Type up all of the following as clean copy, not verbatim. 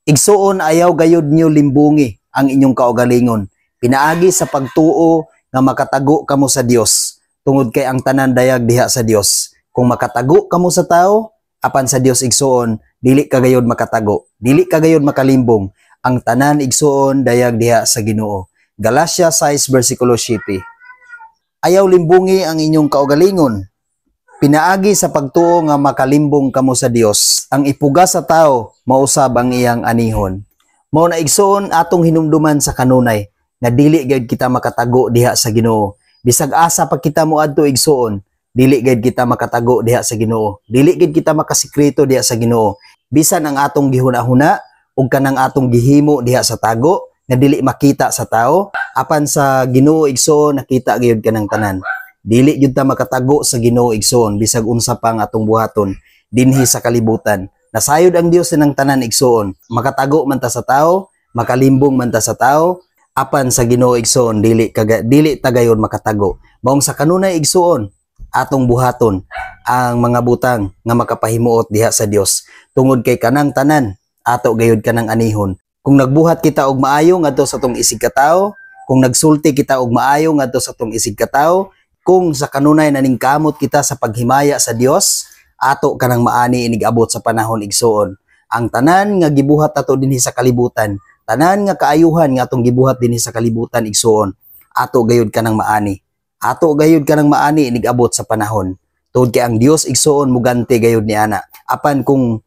Igsuon, ayaw gayud nyo limbungi ang inyong kaugalingon pinaagi sa pagtuo nga makatago kamo sa Dios, tungod kay ang tanan dayag diha sa Dios. Kung makatago kamo sa tao, apan sa Dios, igsuon, dili ka gayud makatago, dili ka gayud makalimbong. Ang tanan, igsuon, dayag diha sa Ginoo. Galatia 6 versikulo 7. Ayaw limbungi ang inyong kaugalingon pinaagi sa pagtuo nga makalimbong kamo sa Dios. Ang ipugas sa tao, mausab ang iyang anihon. Mao na, igsuon, atong hinumduman sa kanunay nga dili gayud kita makatago diha sa Ginoo. Bisag asa pa kita moadto, igsuon, dili gayud kita makatago diha sa Ginoo. Dili gayud kita makasikreto diha sa Ginoo. Bisan ang atong gihuna-huna ug kanang atong gihimo diha sa tago nga dili makita sa tao, apan sa Ginoo, igsuon, nakita gayud kanang tanan. Dili gyud ta makatago sa Ginoo, igsuon, bisag unsa pa ang atong buhaton dinhi sa kalibutan. Nasayod ang Dios ng tanan, igsuon. Makatago man ta sa tao, makalimbong man ta sa tao, apan sa Ginoo, igsuon, dili ta gayon makatago. Maong sa kanunay, igsuon, atong buhaton ang mga butang nga makapahimuot diha sa Dios, tungod kay kanang tanan ato gayud kanang anihon. Kung nagbuhat kita og maayo ngadto sa atong isig katawo, kung nagsulti kita og maayo ngadto sa atong isig katawo, kung sa kanunay naningkamot kita sa paghimaya sa Dios, ato kanang maani inig abot sa panahon, igsuon. Ang tanan nga gibuhat ato dinhi sa kalibutan, tanan nga kaayuhan nga atong gibuhat dinhi sa kalibutan, igsuon, ato gayud kanang maani. Ato gayud kanang maani inig abot sa panahon. Tungod kay ang Dios, igsuon, muganti gayud ni ana. Apan kung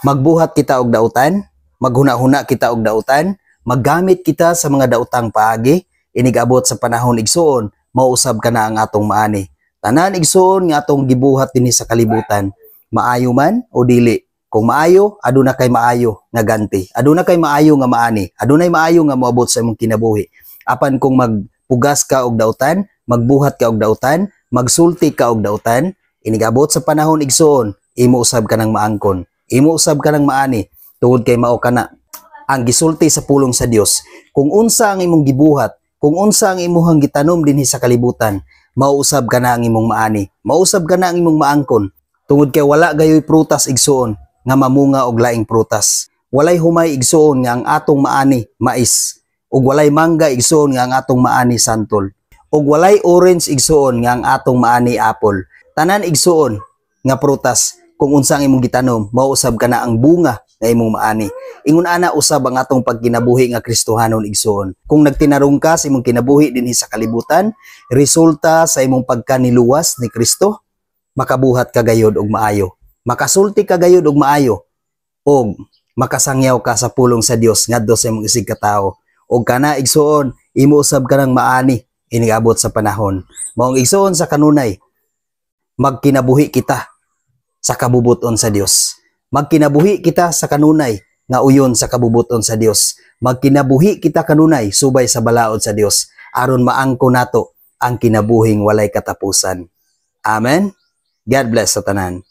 magbuhat kita og dautan, maghuna-huna kita og dautan, maggamit kita sa mga dautang paagi, inig abot sa panahon, igsuon, mausab kana ang atong maani. Tanan, igsuon, nga atong gibuhat dinhi sa kalibutan, maayo man o dili. Kung maayo, aduna kay maayo nga ganti. Aduna kay maayo nga maani. Adunay maayo nga moabot sa imong kinabuhi. Apan kung magpugas ka og dautan, magbuhat ka og dautan, magsulti ka og dautan, inigabot sa panahon, igsuon, imo usab ka ng maangkon. Imo usab ka ng maani, tungod kay mao kana ang gisulti sa pulong sa Dios. Kung unsa ang imong gibuhat, kung unsa ang imuhang gitanom dinhi sa kalibutan, mausab ka na ang imong maani. Mausab ka na ang imong maangkon. Tungod kay wala gayoy prutas, igsuon, nga mamunga og laing prutas. Walay humay, igsuon, nga ang atong maani mais. Ug walay mangga, igsuon, nga ang atong maani santol. Ug walay orange, igsuon, nga ang atong maani apple. Tanan, igsuon, nga prutas, kung unsa ang imong gitanom, mausab ka na ang bunga nga imong maani. Ingon ana usab ang atong pagkinabuhi nga Kristohanon, igsuon. Kung nagtinarong ka sa imong kinabuhi dinhi sa kalibutan, resulta sa imong pagkaniluwas ni Kristo, makabuhat ka gayod og maayo. Makasulti ka gayod og maayo og makasangyaw ka sa pulong sa Dios ngadto sa imong isig katawo. Og kana, igsuon, imo usab ka ng maani iniabot sa panahon. Maong, igsuon, sa kanunay magkinabuhi kita sa kabubuton sa Dios. Magkinabuhi kita sa kanunay nga uyon sa kabubuton sa Dios. Magkinabuhi kita kanunay subay sa balaod sa Dios aron maangko nato ang kinabuhing walay katapusan. Amen. God bless sa tanan.